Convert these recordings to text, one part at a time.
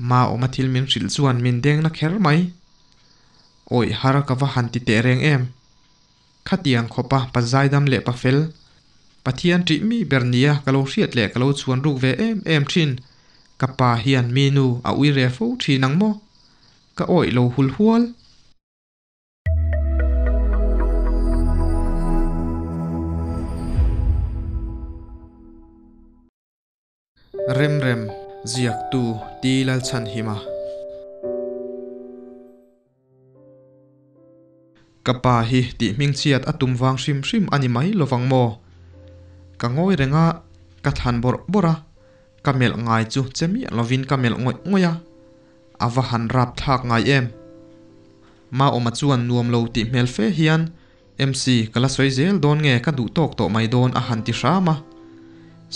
Maawma thil min hrilh chuan min deng na kher mai. Awih har ka va han ti teh reng em. Khatiang khawpa pa zaidam leh pa fel, Pathian ṭih mi ber nia ka lo hriat leh ka lo chhuan ruk ve em em ṭhin. Ka pa hian mi nu a ui re fo ṭhin ang maw? Ka awih lo hul hual. Remrem, Ziaktu T. Lalchhanhima. Ka pa hi tih hmingchhiat a tum vang hrim hrim a ni mai lovang maw? Ka ngawi reng a, ka thlan bawrh bawrh a, ka melh ngai chu che miah lovin ka melh ngawih ngawih a, a va han rap thlak ngai em? Maawma chuan nuam lo tih hmel fe hian MC, Ka la sawi zel dawn nge ka duh tawk tawh mai dawn a han ti hram a.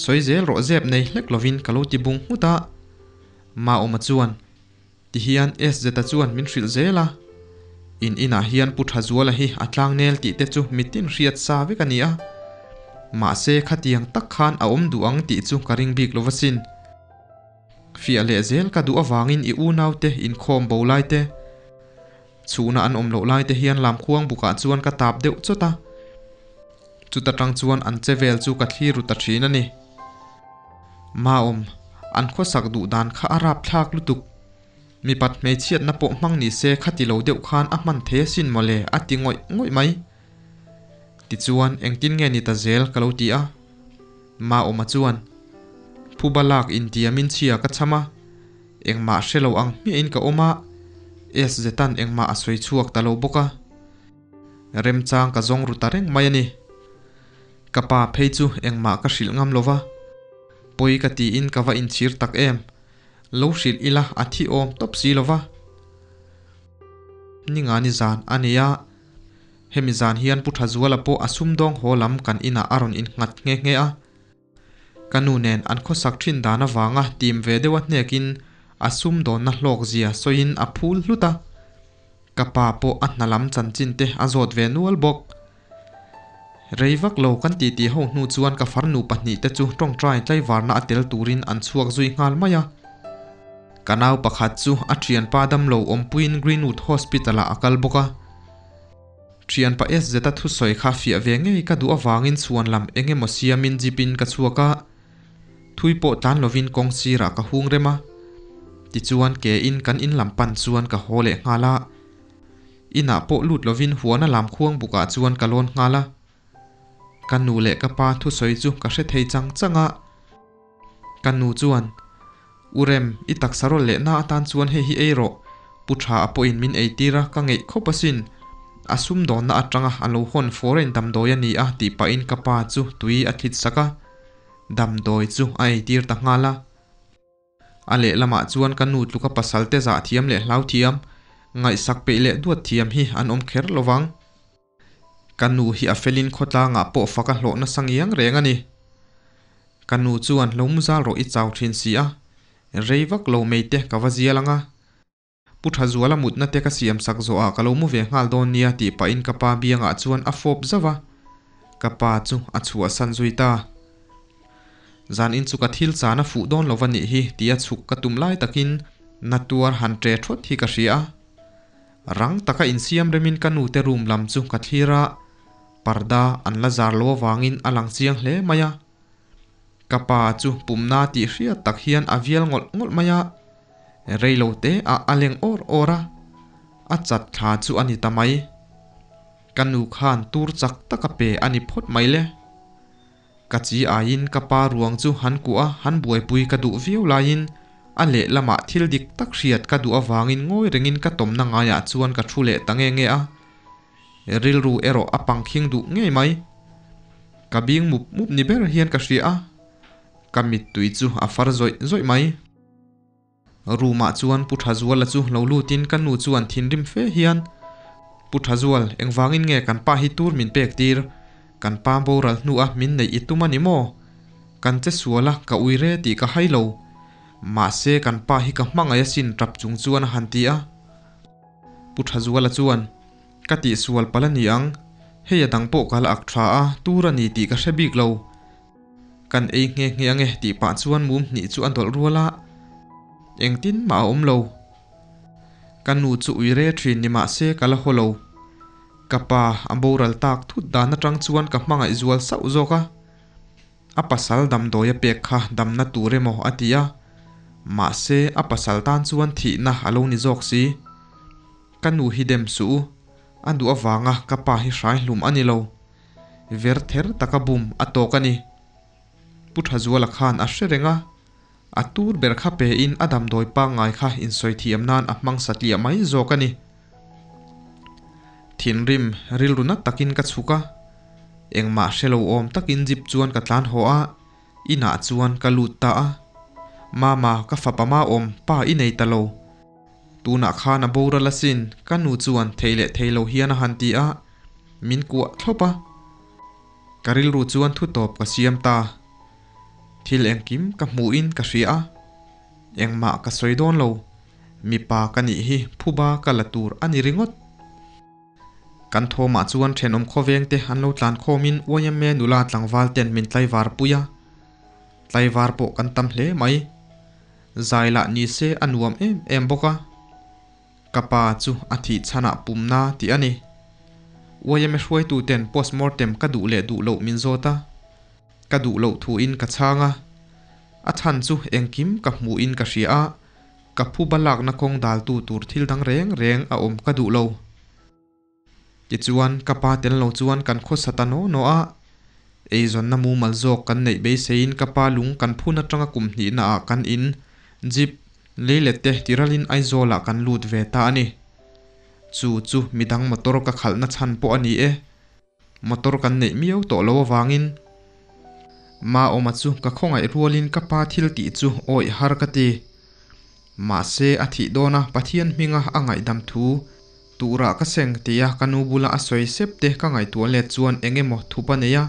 Sawi zel rawh zep nei hlek lovin ka lo ti bung nghut a. Maawma chuan, Ti hian SZ-a chuan min hrilh zel a. In inah hian Pu Thazuala hi a tlangnel tih te chu mitin hriat sa vek a ni a. Mahse khatiang tak khan a awm duh ang tih chu ka ring bik lo asin. Fiah leh zel ka duh avangin i unaute inkhawm bo lai te, Chhuna an awm loh lai te hian lamkhuang bukah chuan ka tap deuh chawt a, chuta tang chuan an che vel chu ka thlir ru ta thin a ni. Maawm, an khawsak duh dan kha a rapthlak lutuk. Mipat hmeichhiatna pawh hmang ni se kha ti lo deuh khan a hman thei asin mawle a ti ngawih ngawih mai. Tichuan engtin nge ni ta zel ka lo ti a. Maawma chuan, Phuba lak intiamin chhia ka cham a. Engmah hre lo ang hmiahin ka awm a, SZ-a'n engmah a sawi chhuak ta lo bawk a. Remchang ka zawng ru ta reng mai a ni. Ka pa phei chu engmah ka hrilh ngam lo va, pawi ka tiin ka va inchhir tak em. Lo hrilh ila a thi awm tawp si lo va. Ningani zan a nei a, hemi zan hian Pu Thazuala pawh a sumdawng haw lam kan inah a rawn innghat nghe nghe a. Ka nu nen an khawsak thin dan avanga tim ve deuh a hnekin a sumdawnna hlawk zia sawiin a phul hlut a. Ka pa pawh a hna lam chanchin te a zawt ve nual bawk. Rei vak lo kan titi ho hnu chuan ka farnu pahnihte chu tawngtai tlaivarna a tel turin an chhuak zui nghal mai a. Ka nau pakhat chu a thianpa damlo awmpuiin Greenwood Hospital-ah a kal bawk a. Thianpa SZ-a thusawi kha fiah ve ngei ka duh avangin chhuan lam eng emaw siamin jeep in ka chhuak a, thui pawh tlan lovin kawng sirah ka hung rem a. Tichuan ke in kan in lam pan chuan ka haw leh nghal a. Inah pawh lut lovin huana lam khuang bukah chuan ka lawn nghal a. Ka nu leh ka pa thusawi chu ka hre thei chang chang a. Ka nu chuan, U Rem, i taksa rawl lehna atan chuan hei hi ei rawh, Pu Tha a pawhin min ei tir a, ka ngeih khawp asin. A sumdawnna atanga a lo hawn foreign damdawi a ni a tih pahin ka pa chu tui a thlit sak a, damdawi chu a ei tir ta nghal a. A lehlamah chuan ka nu tluka pasal te zah thiam leh hlau thiam, ngaihsak peih leh duat thiam hi an awm kher lo vang. Ka nu hi a felin khawtlangah pawh fak a hlawh nasa ngiang reng a ni. Ka nu chuan lo mu zal rawh i chau thin si a, rei vak lo mei te ka va zial ang a. Pu Thazuala mutna te ka siam sak zawhah ka lo mu ve nghal dawn nia tih pahin ka pa biangah chuan a fawp zauh a, ka pa chu a chhuahsan zui ta. Zan in chu ka thil chan a fuh dawn lo va nih hi tia chhuk ka tum lai takin na tuar han ṭe ṭhawt hi ka hria a. Rang taka insiam remin ka nute room lam chu ka thlir a, parda an la zar lo avangin a lang chiang hle mai a. Ka pa chu pumna tih hriat tak hian a vial ngawlh ngawlh mai a, reilo te ah a leng awr awr a, a chat thla chu a ni ta mai. Ka nu khan tur chak taka pe a ni phawt mai le. Ka chi aiin ka pa ruang chu han kuah a, han buaipui ka duh viau laiin a lehlamah thil dik tak hriat ka duh avangin ngawi rengin ka tawmna ngaiah chuan ka thu leh ta nge nge a. Rilru erawh a pangkhing duh ngei mai. Ka bing mup mup ni ber hian ka hria a, ka mittui chu a far zawih zawih mai. Room ah chuan Pu Thazuala chu lo lutin ka nu chuan thinrim fe hian, Pu Thazual, engvangin nge kan pa hi tur min pek tir? Kan pa boral hnu a min neih i tum a ni maw? Kan che sual a, ka ui re tih ka hai lo. Mahse kan pa hi ka hmangaih asin tap chung chuan a han ti a. Pu Thazuala chuan, Ka tihsual palh a ni ang, hei a dang pawh ka la ak tha a, tur a ni tih ka hre bik lo. Kan ei nghe nghe ange tih pah chuan mum hnih chu a dawlh rual a. Engtin mah a awm lo. Ka nu chu ui re thin ni mah se ka la haw lo. Ka pa a boral tak thut dan atang chuan ka hmangaih zual sauh zawk a. A pasal damdawi a pek kha damna tur emaw a ti a, mahse a pasal tan chuan thihna a lo ni zawk si. Ka nu hi dem suh u, a duh avanga ka pa hi hrai hlum a ni lo. Ver ther taka bum a tawk a ni. Pu Thazuala khan a hre reng a, a tur ber kha pe in a damdawi pangngai kha insawi thiam nan a hmang satliah mai zawk a ni. Thinrim rilru na takin ka chhuk a, engmah hre lo awm takin jeep chuan ka tlan haw a, inah chuan ka lut ta a. Mama, ka fapa ma awm, pa i nei ta lo. Tunah khan a boral asin, ka nu chuan thei leh thei lo hian a han ti a, min kuah thlawp a. Ka rilru chuan thu tawp ka siam ta. Thil engkim ka hmuhin ka hria a, engmah ka sawi dawn lo. Mipa ka nih hi phuba ka la tur a ni ringawt. Kan thawmah chuan thenawm khawveng te an lo tlan khawmin YMA nula tlangval ten min tlaivar pui a. Tlaivar pawh kan tam hle mai. Zai lah ni se a nuam em em bawk a. Ka pa chu a thih chhanah pumna tih a ni. YMA hruaitu ten postmortem ka duh leh duh loh min zawt a. Ka duh loh thuin ka chhang a. A chhan chu engkim ka hmuhin ka hria a. Ka phuba lakna kawng daltu tur thil dang reng reng a awm ka duh lo. Tichuan, ka pa tel lo chuan kan khawsa ta naw naw a. Eizawnna mumal zawk kan neih beiseiin ka pa lung kan phun atanga kum hnihna ah kan in, jeep, leilet te tiralin Aizawlah kan lut ve ta a ni. Chu chu midang motor ka khalhna chhan pawh a ni e. Motor kan neih miau tawh lo avangin Maawma chu ka khawngaih rualin ka pa thil tih chu awih har ka ti. Mahse a thih dawna Pathian hminga a ngaihdam thu turah ka seng tia ka nu bula a sawi sep te ka ngaihtuah let chuan eng emaw thup a nei a.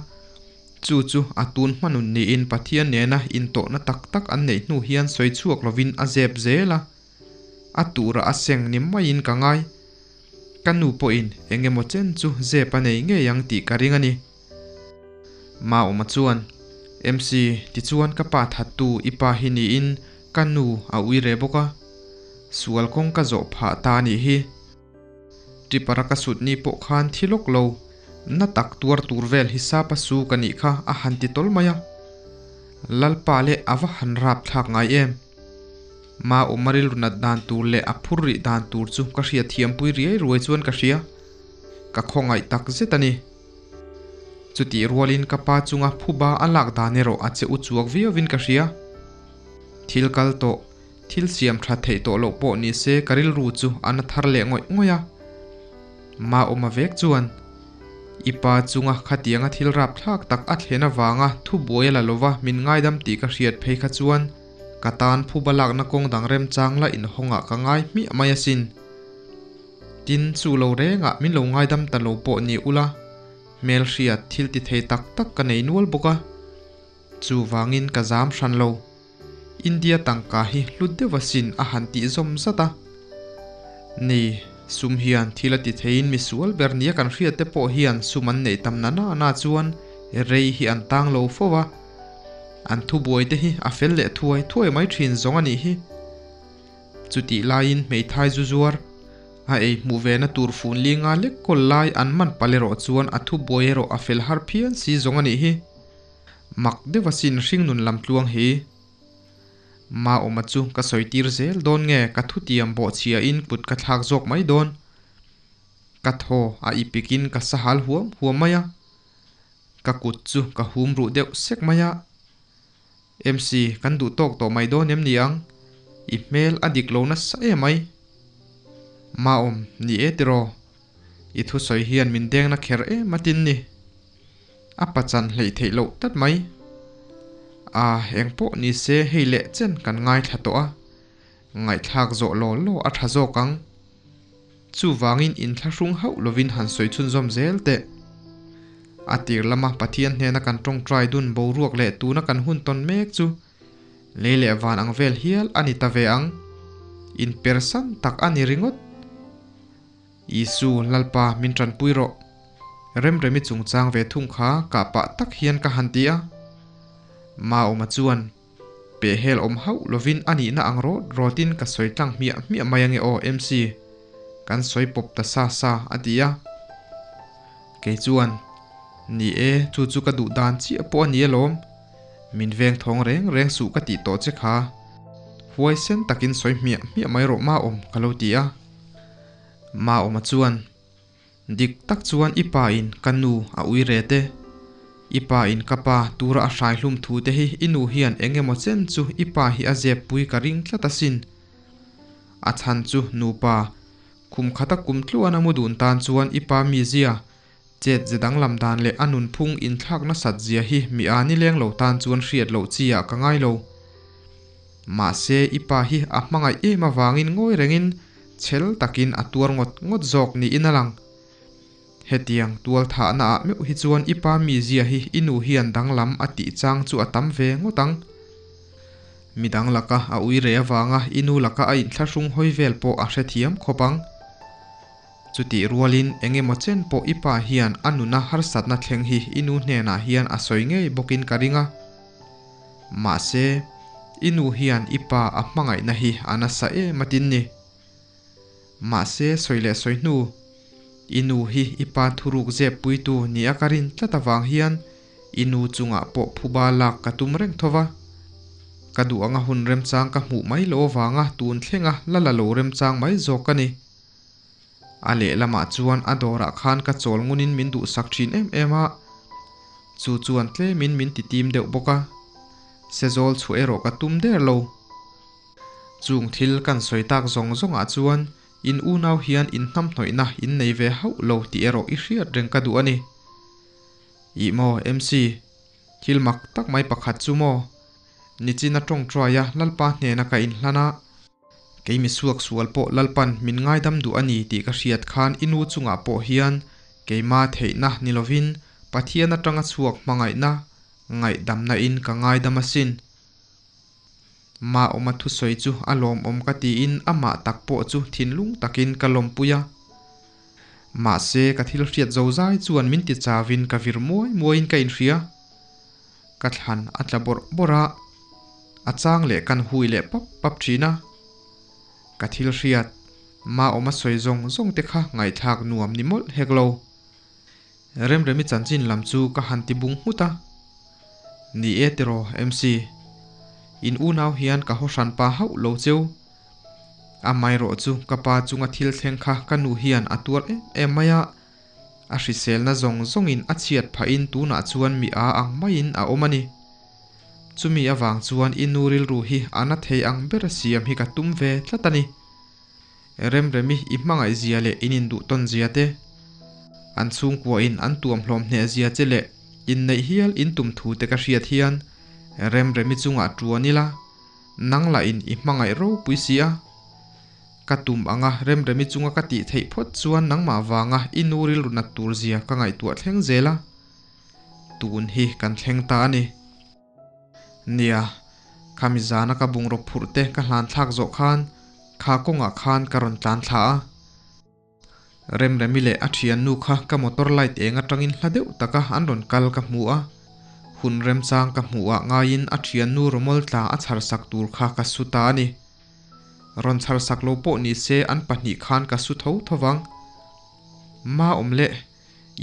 Chu chu a tun hmanun niin Pathian nena intawhna tak tak an neih hnu hian sawi chhuak lovin a zep zel a. A turah a seng ni maiin ka ngai. Ka nu pawhin eng emaw chen chu zep a nei ngei ang tih ka ring a ni. Maawma chuan, MC, tichuan ka pa thattu i pa hi niin ka nu a ui re bawk a. Sual kawng ka zawh phah ta a nih hi. Tipara ka sut ni pawh khan thi lawk lo, na tak tuar tur vel hi sapa su ka nih kha a han ti tawl mai a. Lalpa leh a va han rap thlak ngai em. Maawma rilru nat dan tur leh a phur rih dan tur chu ka hriatthiampui riai ruai chuan ka hria. Ka khawngaih tak zet a ni. Chutih rualin ka pa chunga phuba a lak dan erawh a che u chuak viauin ka hria. Thil kal tawh, thil siam tha theih tawh loh pawh ni se ka rilru chu a na thar leh ngawih ngawih a. Maawma vek chuan, I pa chunga khatianga thil rapthlak tak a thlen avanga thubuai a la lova min ngaidam tih ka hriat phei kha chuan ka tan phuba lakna kawng dang remchang la inhawngah ka ngai hmiah mai asin. Tin, chu lo rengah min lo ngaidam ta lo pawh ni ula, hmelhriat thil ti thei tak tak ka nei nual bawk a. Chuvangin ka zam hran lo. India tangka hi hlut deuh asin a han tih zawm zat a. Ni, sum hian thil a ti theiin misual ber nia kan hriat te pawh hian sum an neih tam na na na chuan rei hi an tang lo fo va. An thubuai te hi a fel leh thuai thuai mai thin zawng a nih hi. Chutih laiin hmeithai zu zuar, a ei hmuh ve na tur fun li nga lek kawl lai an man palh erawh chuan a thubuai erawh a fel har phian si zawng a nih hi. Mak deuh asin hringnun lam tluang hi. Maawma chu ka sawi tir zel dawn nge ka thutiam bawhchhia in kut ka thlak zawk mai dawn. Ka thaw a ipik in ka sahal huam huam mai a. Ka kut chu ka hum ruh deuh sek mai a. MC, kan duh tawk tawh mai dawn em ni ang? I hmel a dik lo nasa em mai. Maawm, ni e tiraw? I thusawi hian min dengna kher em a tin ni. A pachan hleih theih loh tlat mai. A, eng pawh ni se hei leh chen kan ngaithla tawh a. Ngaihthlak zawh law law a tha zawk ang. Chuvangin inthlahrung hauh lovin han sawi chhunzawm zel teh. A tir lama Pathian hnena kan tawngtai dun boruak leh tuna kan hun tawn mek chu lei leh van ang vel hial a ni ta ve ang. Inpersan tak a ni ringawt. Isu, Lalpa, min tanpui rawh. Remremi chungchang ve thung kha kah pah tak hian ka han ti a. Maawma chuan. Pehhel awm hauh lovin a nihna ang rawt rawtin ka sawi tlang hmiah hmiah mai ange aw MC. Kan sawi pawp ta sa sa a ti a. Kei chuan, Ni e, chu chu ka duh dan chiah pawh a ni alawm. Min veng thawng reng reng suh ka tih tawh che kha. Huaisen takin sawi hmiah hmiah mai rawh Maawm ka lo ti a. Maawma chuan, Dik tak chuan i pa in ka nu a ui re te. I pa in ka pa tura a hrai hlum thu te hi i nu hian eng emaw chen chu i pa hi a zep pui ka ring tlat asin. A chhan chu nupa kum khata kum tluan a mu dun tan chuan i pa mizia, chet ze danglam dan leh a nunphung inthlak nasat zia hi mi a ni leng lo tan chuan hriat loh chi ah ka ngai lo. Mahse i pa hi a hmangaih em avangin ngawi rengin Chhel takin a tuar ngawt ngawt zawk niin a lang. Hetiang tual thahna ah meuh hi chuan i pa mizia hi i nu hian danglam a tih chang chu a tam ve ngawt ang. Midang laka a ui re avanga i nu laka a inthlahrung hawi vel pawh a hrethiam khawp ang. Chutih rualin eng emaw chen pawh i pa hian a nuna harsatna thleng hi i nu hnenah hian a sawi ngei bawkin ka ring a. Mahse, i nu hian i pa a hmangaihna hi a nasa em atin ni. Mahse, sawi leh sawi hnu, i nu hi i pa thuruk zep puitu ni a ka rin tlat avang hian i nu chungah pawh phuba lak ka tum reng tho va. Ka duh anga hun remchang ka hmuh mai loh avanga tun thlenga la la lo remchang mai zawk ka ni. A lehlamah chuan a dawrah khan ka chawl ngunin min duhsak thin em em a, chu chuan tlemin min ti tim deuh bawk a, sezawl chhuah erawh ka tum der lo. Chung thil kan sawi tak zawng zawngah chuan in unau hian in hnamhnawihna in nei ve hauh lo tih erawh i hriat reng ka duh a ni. Ih maw MC, thil mak tak mai pakhat chu maw? Nichina tawngtaia Lalpa hnena ka inhlan a, Kei mi suak sual pawh Lalpan min ngaidam duh a ni tih ka hriat khan i nu chungah pawh hian keima theihna ni lovin Pathian atanga chhuak hmangaihna, ngaihdamna in ka ngaidam asin. Ma awma thusawi chu a lawmawm ka tiin amah tak pawh chu thinlung takin ka lawmpui a. Mahse ka thil hriat zozai chuan min ti chauin ka vir muai muaiin ka inhria. Ka thlan a tla bawrh bawrh a, a chang leh kan hui leh pap pap thin a. Ka thil hriat, Maawma sawi zawng zawng te kha ngaihthlak nuam ni mawlh hek lo. Remremi chanchin lam chu ka han ti bung nghut a. Ni e tiraw MC. In unau hian ka haw hran pa hauh lo cheu. Amaherawh chu ka pa chunga thil thleng kha ka nu hian a tuar em em mai a. A hriselna zawng zawngin a chhiat phahin tunah chuan mi a ang maiin a awm a ni. Chumi avang chuan i nu rilru hi a na thei ang ber a siam hi ka tum ve tlat a ni. Remremi i hmangaih zia leh in induh tawn zia te, an chhungkuain an tuam hlawm hneh zia che leh inneih hial in tum thu te ka hriat hian Remremi chungah tuan ila, nang lahin i hmangaih ropui si a. Ka tum ang a, Remremi chunga ka tih theih phawt chuan nangmah vanga i nu rilru nat tur zia ka ngaihtuah thleng zel a. Tun hi kan thleng ta a ni. Nia, khami zana ka bungraw phurh te ka hlan thlak zawh khan kha kawngah khan ka rawn tlan thla a. Remremi leh a thiannu kha ka motor light eng atangin hla deuh taka an rawn kal ka hmu a, hun remchang ka hmuh ah ngaiin a thiannu rawmawl tla a chhar sak tur kha ka su ta a ni. Rawn chhar sak lo pawh ni se an pahnih khan ka su tho tho vang. Ma awm leh,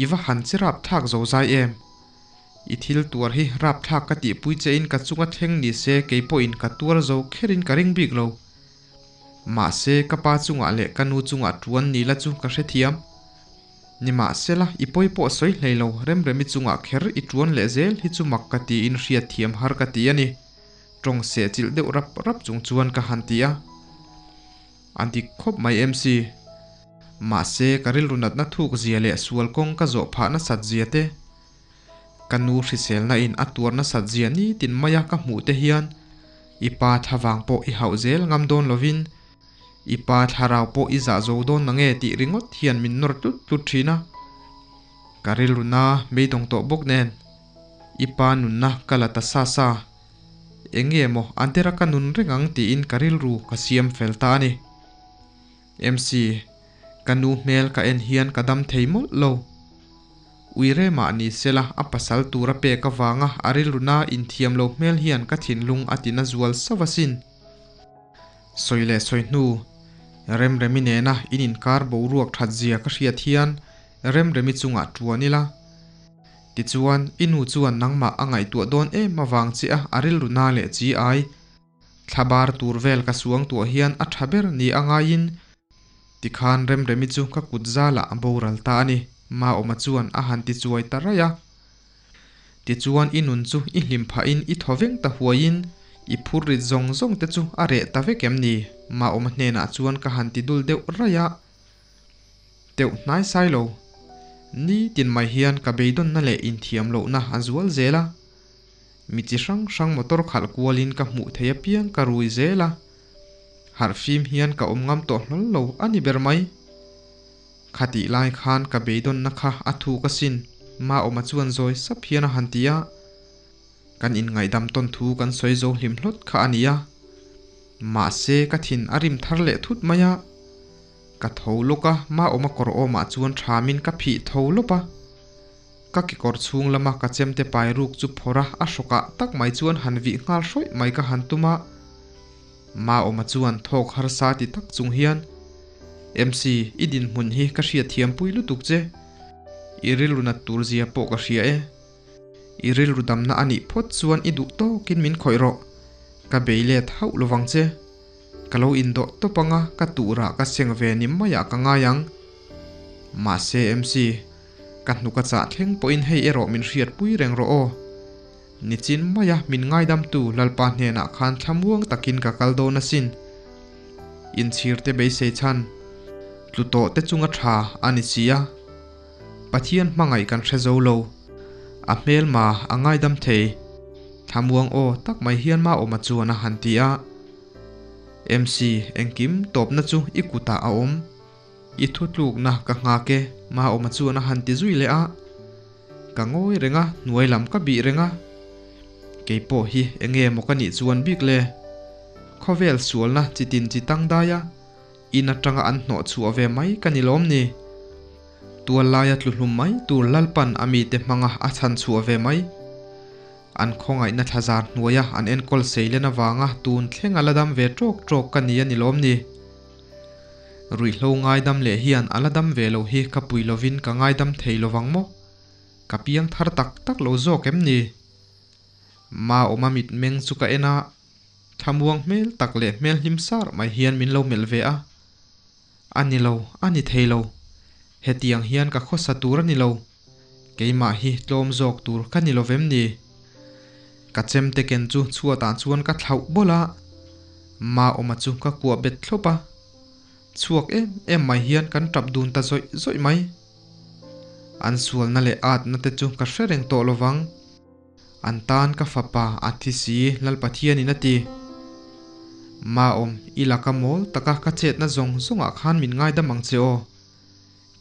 i va han che rapthlak zo zai em? I thil tuar hi rapthlak ka tihpui che in ka chunga thleng ni se kei pawhin ka tuar zo kherin ka ring bik lo. Mahse ka pa chungah leh ka nu chungah tuan ni la chu ka hrethiam. Nimahsela i pawi pawh sawi hlei lo Remremi chungah kher i tuan leh zel hi chu mak ka tiin hriatthiam har ka ti a ni. Tawng seh chilh deuh rap rap chung chuan ka han ti a. A dik khawp mai MC. Mahse ka rilru natna thuk zia leh sual kawng ka zawh phah nasat zia te, ka nu hriselna in a tuar nasat zia nitin maia ka hmuh te hian i pa thlavang pawh i hauh zel ngam dawn lovin i pa thlarau pawh i zah zo dawn nange tih ringawt hian min nawr tlut tlut thin a. Ka rilru na beidawng tawh bawk nen i pa nunna ka la ta sa sa. Eng nge maw an dera ka nun reng ang tiin ka rilru ka siam fel ta a ni. MC, Ka nu hmel ka en hian ka dam thei mawlh lo. Uire mah ni sela a pasal tur a pek avanga a rilru na inthiam lo hmel hian ka thinlung a tina zual sauh asin. Sawi leh sawi hnu, Remremi nena in inkar boruak that zia ka hriat hian Remremi chungah tuan ila. Tichuan, i nu chuan nangmah a ngaihtuah dawn em avang che a a rilru na leh chi ai. Thlabar tur vel ka suang tuah hian a tha ber ni a ngaiin tikhan Remremi chu ka kut zalah a boral ta a ni, Maawma chuan a han ti chuai ta raih a. Tichuan i nun chu i hlim phahin i thaw veng ta huaiin i phur rit zawng zawng te chu a reh ta vek em ni? Maawma hnenah chuan ka han ti dul deuh raih a. Teuh hnai sai lo. Nitin mai hian ka beidawnna leh inthiam lohna a zual zel a. Mi chi hrang hrang motor khalh kualin ka hmuh thei apiang ka rui zel a. Harh fim hian ka awm ngam tawh hlawl lo a ni ber mai. Khatih lai khan ka beidawnna kha a thuk asin, Maawma chuan zawi sap hian a han ti a. Kan inngaihdam tawn thu kan sawi zo hlim hlawt kha a ni a. Mahse ka thin a rim thar leh thut mai a. Ka tho lawk a, Maawma kawr awmah chuan thamin ka phih tho lawp a. Ka kekawr chhung lama ka chemte pai ruk chu phawrh a, a hrawkah tak mai chuan han vih nghal hrawih mai ka han tum a. Maawma chuan thawk harsa ti tak chung hian, MC, i dinhmun hi ka hriatthiampui lutuk che. I rilru nat tur zia pawh ka hria e. I rilru damna a nih phawt chuan i duh tawkin min khawih rawh. Ka bei let hauh lovang che. Ka lo indawh tawp anga ka tuhrah ka seng ve ni maiah ka ngai ang. Mahse MC, ka hnuk a chah thleng pawhin hei erawh min hriatpui reng rawh aw. Nichin maia min ngaidamtu Lalpa hnenah khan thlamuang takin ka kal dawn asin. Inchhir te beisei chhan tlu tawh te chunga tha a ni si a. Pathian hmangaih kan hre zo lo. A hmelma a ngaidam thei. Thlamuang aw tak mai hian Maawma chuan a han ti a. MC, engkim tawpna chu i kutah a awm. I thutlukna ka nghak e, Maawma chuan a han ti zui leh a. Ka ngawi reng a, hnuai lam ka bih reng a. Kei pawh hi enge maw ka nih chuan bik le? Khawvel sualna chi tin chi tang dai a, in atanga an hnawh chhuah ve mai ka ni lawm ni? Tual laia tlu hlum mai tur Lalpan a mite hmanga a chhan chhuah ve mai. An khawngaihna thlazar hnuaia an enkawl seilen avanga tun thleng a la dam ve tawk tawk ka ni a ni lawm ni? Ruihhlo ngaidam leh hian a la dam ve lo hi ka pui lovin ka ngaidam thei lovang maw? Ka piang thar tak tak lo zawk em ni? Maawma mitmeng chu ka en a, thlamuang hmel tak leh hmel hlim sar mai hian min lo melh ve a. A ni lo, a ni thei lo. Hetiang hian ka khawsa tur a ni lo. Keimah hi tlawm zawk tur ka ni lovem ni? Ka chemte ken chu chhuatah chuan ka thlauh bawlh a, Maawma chu ka kuah bet thlawp a. Chhuak em em mai hian kan tap dun ta zawih zawih mai. An sualna leh atna te chu ka hre reng tawh lovang. An tan ka fapa a thi si Lalpathianin a ti. Maawm, i laka mawl taka ka chetna zawng zawngah khan min ngaidam ang che aw.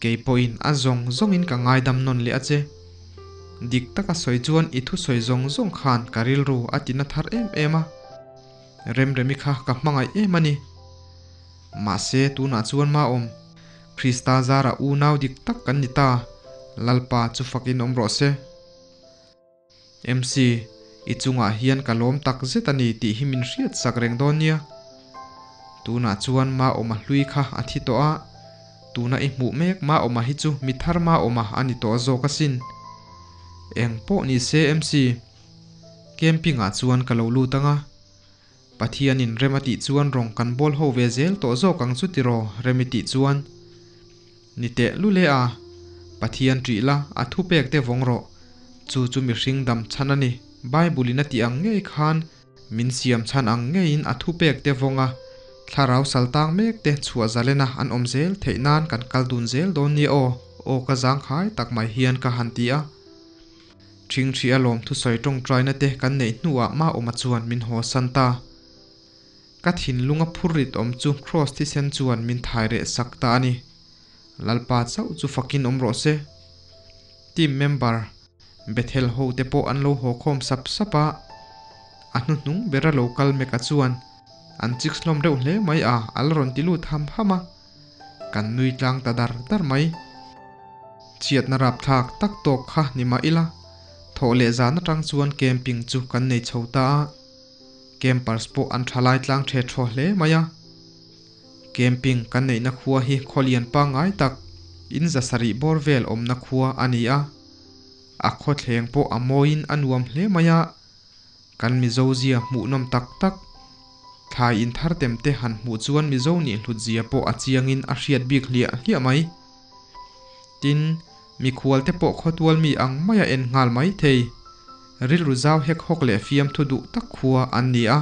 Kei pawhin a zawng zawngin ka ngaidam nawn leh a che. Dik taka sawi chuan i thusawi zawng zawng khan ka rilru a ti na thar em em a. Remremi kha ka hmangaih em a ni. Mahse tunah chuan Maawm, Krista zara unau dik tak kan ni ta, Lalpa chu fakin awm rawh se. MC, I chungah hian ka lawm tak zet a ni tih hi min hriat sak reng dawn nia. Tunah chuan Maawma hlui kha a thi tawh a, tuna i hmuh mek Maawma hi chu mi thar Maawma a ni tawh zawk asin. Eng pawh ni se MC, Camping ah chuan ka lo lut ang a. Pathianin rem a tih chuan rawng kan bawl ho ve zel tawh zawk ang chu tiraw rem i tih chuan. Ni teh lule a, Pathian ṭih la, a thupek te vawng rawh. Chu chu mihring dam chhan a ni. Bible in a tih ang ngei khan min siam chhan ang ngeiin a thupek te vawng a, thlarau saltang mek te chhuah zalena an awm zel theih nan kan kal dun zel dawn nia aw, aw ka zangkhai tak mai hian ka han ti a. Ṭhingṭhi a lawm thusawi ṭawngṭaina te kan neih hnuah Maawma chuan min haw san ta. Ka thinlung a phur rit awm chu Kraws thisen chuan min thai reh sak ta a ni. Lalpa chauh chu fakin awm rawh se. Team member Bethel ho te pawh an lo haw khawm sap sap a. A hnuhnung bera lo kal Meka chuan an chik hlawm reuh hle mai a, a la rawn ti lut ham ham a. Kan nui tlang ta dar dar mai. Chhiatna rapthlak tak tawk kha ni mah ila, thawh leh zan atang chuan camping chu kan nei chho ta a. Campers pawh an tha lai tlang the thaw hle mai a. Camping kan neihna khua hi khawlian pangngai tak, in 700 bawr vel awmna khua a ni a. A khawthleng pawh a mawiin a nuam hle mai a. Kan Mizo zia hmuhnawm tak tak, thlai in thar tem te han hmuh chuan Mizo nih hlut zia pawh a chiangin a hriat bik hliah hliah mai. Tin, mikhual te pawh khawtual mi ang maia en nghal mai thei. Rilru zau hek hawk leh fiamthu duh tak khua an ni a.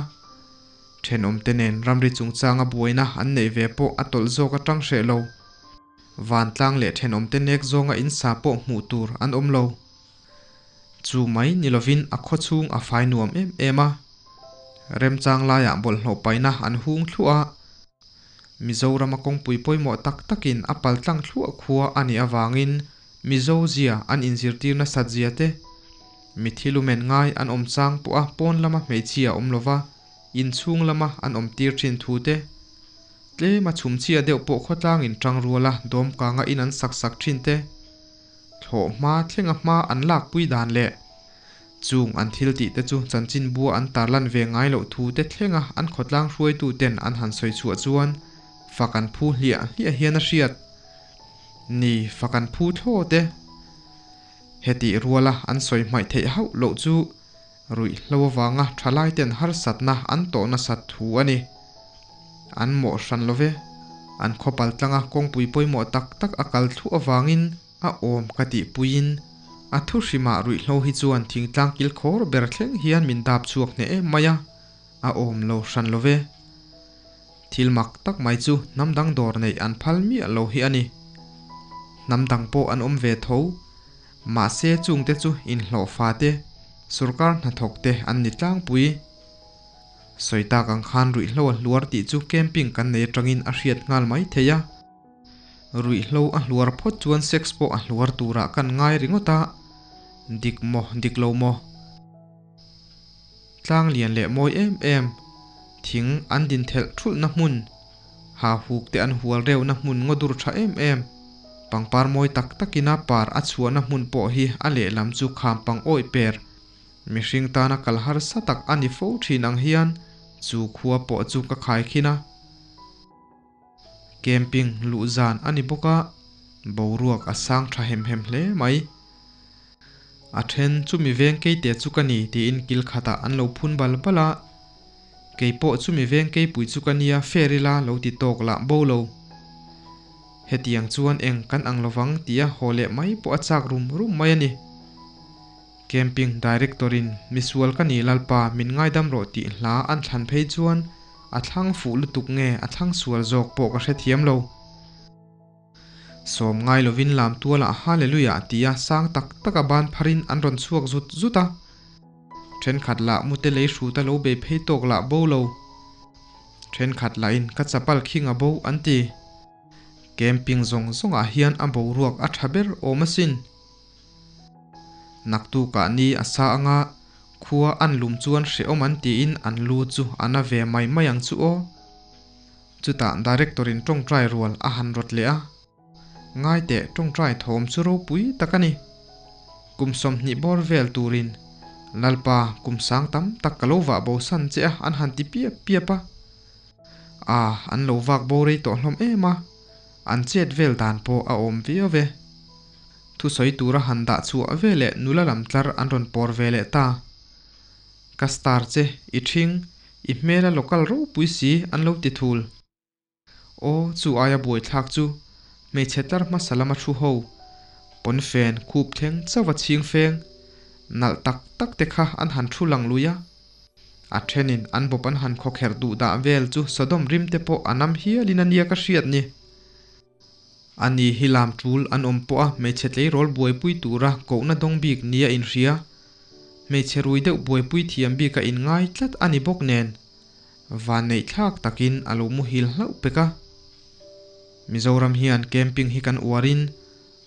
Thenawm te nen ramri chungchanga buaina an neih ve pawh a tawlh zawk atang hreh lo. Vantlang leh thenawm te nek zawnga in sa pawh hmuh tur an awm lo. Chu mai ni lovin a khawchhung a fai nuam em em a. Remchang laiah bawlhhlawh paihna an hung thluah a. Mizorama kawngpui pawimawh tak takin a paltlang thluah khua a nih avangin Mizo zia an inzirtir nasat zia te, mithi lumen ngai an awm chang pawha pawn lama hmeichhia awm lova inchhung lama an awm tir thin thu te, tlema chhumchhia deuh pawh khawtlangin tangruala dawmkanga in an sak sak thin te, thlawh hma thlenga hma an lakpui dan leh chung an thil tih te chu chanchinbua an tarlan ve ngai loh thu te thlenga an khawtlang hruaitu ten an han sawi chhuah chuan fak an phu hliah hliah hian a hriat. Ni, fak an phu thlawt e. Hetih ruala an sawi hmaih theih hauh loh chu ruihhlo avanga thalai ten harsatna an tawh nasat thu a ni. An mawh hran lo ve. An khawpal tlanga kawngpui pawimawh tak tak a kal thluah avangin a awm ka tihpuiin a thu hrimah ruihhlo hi chuan thingtlang kil khawr ber thleng hian min dap chhuak hneh em mai a, a awm lo hran lo ve. Thil mak tak mai chu hnam dang dawr neih an phal miah lo hi a ni. Hnam dang pawh an awm ve tho. Mahse chungte chu inhlawhfa te, sorkar hnathawk te an ni tlangpui. Sawi tak ang khan ruihhlo a hluar tih chu camping kan nei atangin a hriat nghal mai thei a. Ruihhlo a hluar phawt chuan sex pawh a hluar turah kan ngai ringawt a, dik maw dik lo maw? Tlang lian leh mawi em em, thing an din thelh thulhna hmun, ha huk te an hual reuhna hmun ngaw dur tha em em, pangpar mawi tak takina par a chhuahna hmun pawh hi a lehlam chu kham pang awih per. Mihring tana kal harsa tak a ni fo thin ang hian chu khua pawh chu ka khaikhin a. Camping luh zan a ni bawk a, boruak a sang tha hem hem hle mai. A then chu mi veng keite chu ka ni tiin kil khatah an lo phun bal bal a, kei pawh chu mi veng keipui chu ka nia fair ila lo ti tawk lah bo lo. Hetiang chuan eng kan ang lovang tia haw leh mai pawh a chak rum rum mai a ni. Camping Director-in Misual ka ni Lalpa min ngaidam rawh tih hla an thlan phei chuan a thlang fuh lutuk nge a thlang sual zawk pawh ka hrethiam lo. Sawm ngai lovin lam tualah Hallelujah tia sang tak taka ban pharin an rawn chhuak zut zut a. Thenkhat lah mute lei hruta lo bei phei tawk lah bo lo. Thenkhat lahin ka chapal khing a bo an ti. Camping zawng zawngah hian a boruak a tha ber awm asin. Naktukah ni a sa anga khua an lum chuan hrehawm an tiin an lu chu a na ve mai mai ang chu aw. Chutah Director-in tawngtai rual a han rawt leh a. Ngaiteh tawngtai thawm chu ropui tak a ni. Kum 20 bawr vel turin Lalpa kum sang tam tak ka lo vah bo san che a an han ti piap piap a. A, an lo vak bo rei tawh hlawm em a, an chet vel dan pawh a awm viau ve. Thusawi tura han dah chhuah ve leh nula lam tlar an rawn pawr ve leh ta. Ka star che, i ṭhing, i hmela local ropui si an lo ti thul. Aw, chu aia buaithlak chu hmeichhe tlar hmasa lama thu ho, pawnfen khup thleng chauh a chhing feng, nalh tak tak te kha an han thu lang lui a. A thenin an bawp an han khawkherh duh dah vel chu Sodom rim te pawh a nam hialin a nia ka hriat ni. Ani hi lam tul an awm pawh a hmeichhe tleirawl buaipui tura kohna dawng bik nia inhria. Hmeichhe rui deuh buaipui thiam bik a inngai tlat a ni bawk nen. Vanneih thlak takin a lo muhil hlauh pek a. Mizoram hian camping hi kan uarin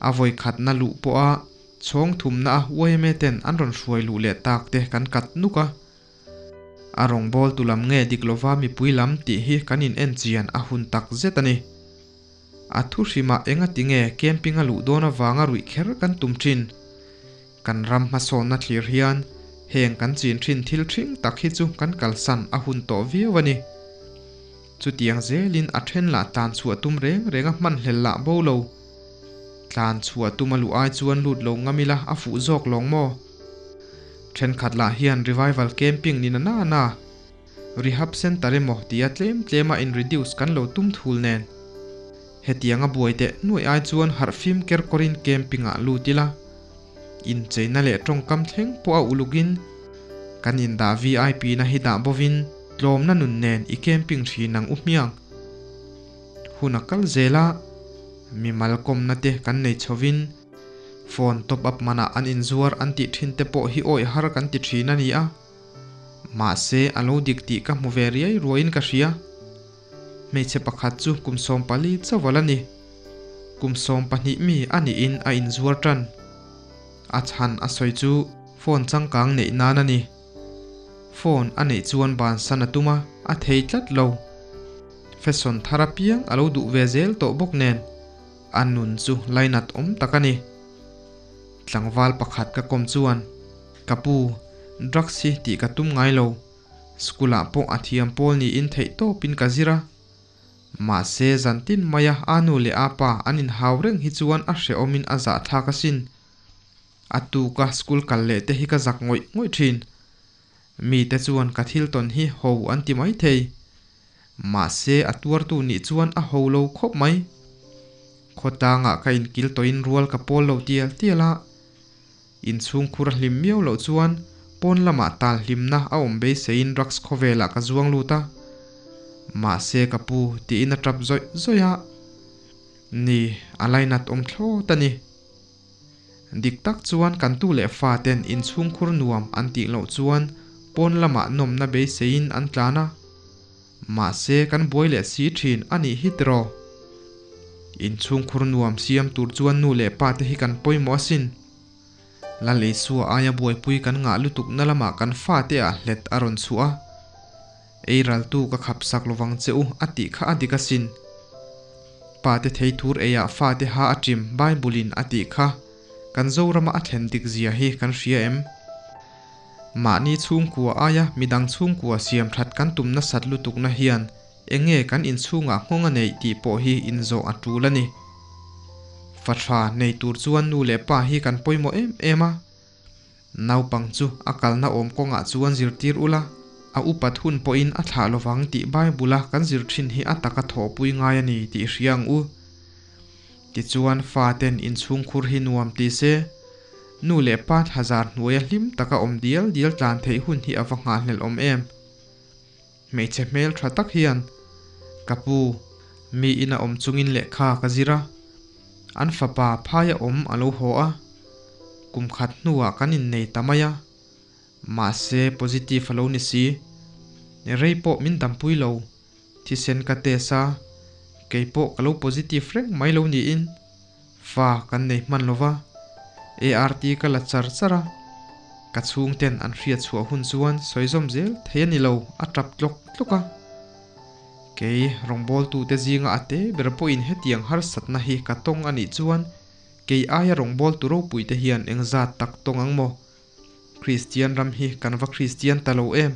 a vawi khatna luh pawha chhawng thumna a yma ten an rawn hruai luh leh tak te kan kat nuk a. A rawngbawltu lam nge dik lova mipui lam tih hi kan in en chian a hun tak zet a ni. A thu hrimah enga tinge camping a luh dawn avanga ruih kher kan tum thin. Kan ram hmasawnna thlir hian heng kan chin thin thil thing tak hi chu kan kalsan a hun tawh viau a ni. Chutiang zelin a then lah tlan chhuah tum reng reng a hman hlel lah bo lo. Tlan chhuah tum a luh ai chuan lut lo ngam ila a fuh zawk lawng maw? Thenkhat lah hian revival camping ni na na na, rehab centre emaw tia tlem tlema in reduce kan lo tum thul nen. Hetianga buai teh nuaih ai chuan harhfim ker kawrin camping ah lut ila, incheina leh tawngkam thleng pawh a ulukin kan indah VIP na hi dah bovin tlawmna nun nen i camping thin ang u hmiang. Hun a kal zel a, mimal kawmna te kan nei chhovin phone top up manah an inzuar an tih thin te pawh hi awih har kan ti thin a ni a. Mahse a lo dik tih ka hmu ve riai ruaiin ka hria. Hmeichhe pakhat chu kum 14 chauh a la ni. Kum 12 mi a niin a inzuar tan. A chhan a sawi chu phone changkang neih nan a ni. Phone a neih chuan bansan a tum a, a thei tlat lo. Fashion thar apiang a lo duh ve zel tawh bawk nen, a nun chu lainat awm tak a ni. Tlangval pakhat ka kawm chuan, Ka pu, drugs hi tih ka tum ngai lo. School ah pawh a thiam pawl niin theih tawpin ka zir a. Mahse zantin maia a nu leh a pa an inhau reng hi chuan a hrehawmin a zahthlak asin. A tuka school kal leh te hi ka zak ngawih ngawih thin. Mite chuan ka thil tawn hi ho an ti mai thei. Mahse a tuartu nih chuan a ho lo khawp mai. Khawtlangah ka inkil tawhin rual ka pawl lo tial tial a. Inchhungkhur a hlim miau loh chuan pawn lamah tal hlimna a awm beiseiin drugs khawvelah ka zuang lut a. Mahse ka pu tiin a tap zawih zawih a. Ni, a lainat awm thlawt a ni. Dik tak chuan kan tu leh fa ten inchhungkhur nuam an tih loh chuan pawn lamah nawmna beiseiin an tlan a. Mahse kan buai leh si thin a nih hi tiraw? Inchhungkhur nuam siam tur chuan nu leh pa te hi kan pawimawh asin. Lal Isua aia buaipui kan ngah lutuk na lamah kan fate ah hlet a rawn chhuah a. Ei raltu ka khap sak lovang che u a tih kha a dik asin. Pa te thei thur eiah fate ha a ṭim Bible in a tih kha kan Zorama a thlen dik zia hi kan hria em? Mahni chhungkua aia midang chhungkua siam that kan tum nasat lutukna hian enge kan inchhungah nghawng a neih tih pawh hi inzawh a tul a ni. Fa tha nei tur chuan nu leh pa hi kan pawimawh em em a. Naupang chu a kalna awm kawngah chuan zirtir ula, a upat hun pawhin a thlah lovang tih Bible-a kan zir thin hi a taka thawhpui ngai a ni tih hria ang u. Tichuan faten inchhungkhur hi nuam ti se, nu leh pa thlazar hnuaia hlim taka awm dial dial tlan theih hun hi a va nghahhlelh awm em. Hmeichhe hmel tha tak hian, Ka pu, mi ina awm chungin lehkha ka zir a, an fapa phaia awm a lo haw a, kum khat hnuah kan innei ta mai a, mahse positive a lo ni si. Rei pawh min dampui lo, thisen ka test a, kei pawh ka lo positive reng mai lo niin fa kan nei hman lo va, ART ka la char char a, ka chhungten an hriat chhuah hun chuan sawi zawm zel thei a ni lo, a tap tlawk tlawk a. Kei rawngbawltute zinga a te ber pawhin hetiang harsatna hi ka tawng a nih chuan kei aia rawngbawltu ropuite hian engzat tak tawng ang maw? Kristian ram hi kan va Kristian ta lo em?